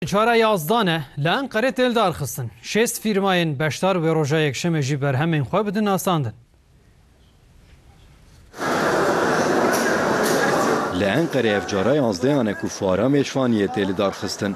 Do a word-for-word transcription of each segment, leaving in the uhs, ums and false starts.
Çara yazdan e li Enqerê tê li dar xistin. Şêst fîrmayên beşdar wê roja yekşemê jî berhemên xwe bidin nasandin. Li Enqerê ev cara yazdeyan e ku fuara mêşvaniyê tê li dar xistin.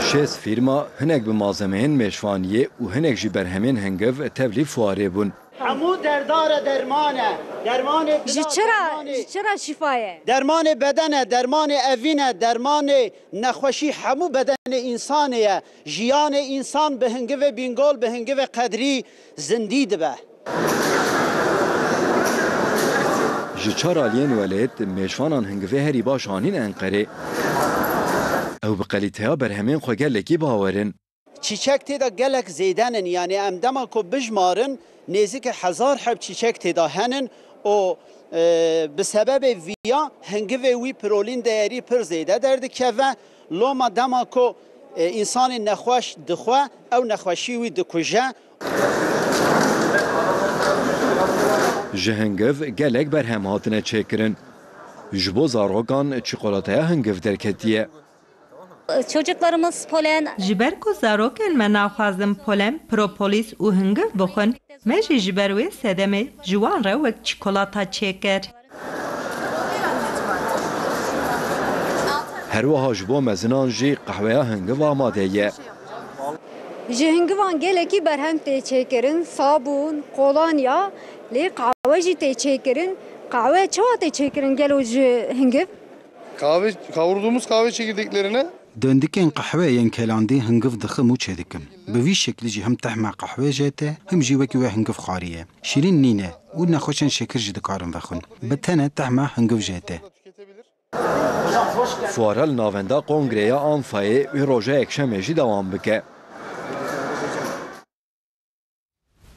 Şêst fîrma, hinek bi malzemeyên mêşvaniyê û hinek jî berhemên hingiv tevlî fuarê bûn. Hemû derdar e derman e. Dermanê Ji dila, çira, dermanê, ji çira şîfa ye? Dermanê beden e, dermanê evîn e, dermanê nexweşî hemû bedenê însanê ye. Jiyanê însan bi hingivê Bîngol, bi hingivê Qedrî zindî dibe. Ji çar aliyên welêt mêşvanan hingivê herî baş anîn Enqerê. Ew bi qelîteya berhemên xwe gelekî bawer in. Çîçek tê de gelek zêde nin, yanî em dema ku bijmarin nêzîkî hezar heb çîçek tê de henin û, e, bi sebebê viya hingivê wî pirolîn deyerî pir zêde derdikeve. Loma dema ku, e, însanê nexweş dixwe, ew nexweşî wî dikuje. Ji hingiv gelek berhem hatine çêkirin. Ji bo zarokan çîkolataya hingiv derketiye. Çocuklarımız polen. Ji ber ku zarokên me naxwazin polen, propolis û hingiv bixwin, me jî ji ber wê sedemê ji wan re wek çikolata çêkir. Her wiha ji bo mezinan jî qehweya hingiv amade ye. Ji hingivan gelekî berhem tê çêkirin, sabûn, kolanya, lê qehwe jî tê çêkirin. Qehwe çawa tê çêkirin gelo ji hingiv? Kahve, kavurduğumuz kahve çekirdeklerine Döndikên qehweyê yên kelandî hingiv dixim û çêdikim. Bi vî şeklî jî him tehma qehweyê jê tê, him jî wekî we hingiv xwarî ye. Şîrîn nîne û nexweşên şekir jî dikarin vexwin. Bi tenê tehma hingiv jê tê. Fuara li navenda Kongreya Anfayê wê roja yekşemê jî dewam bike.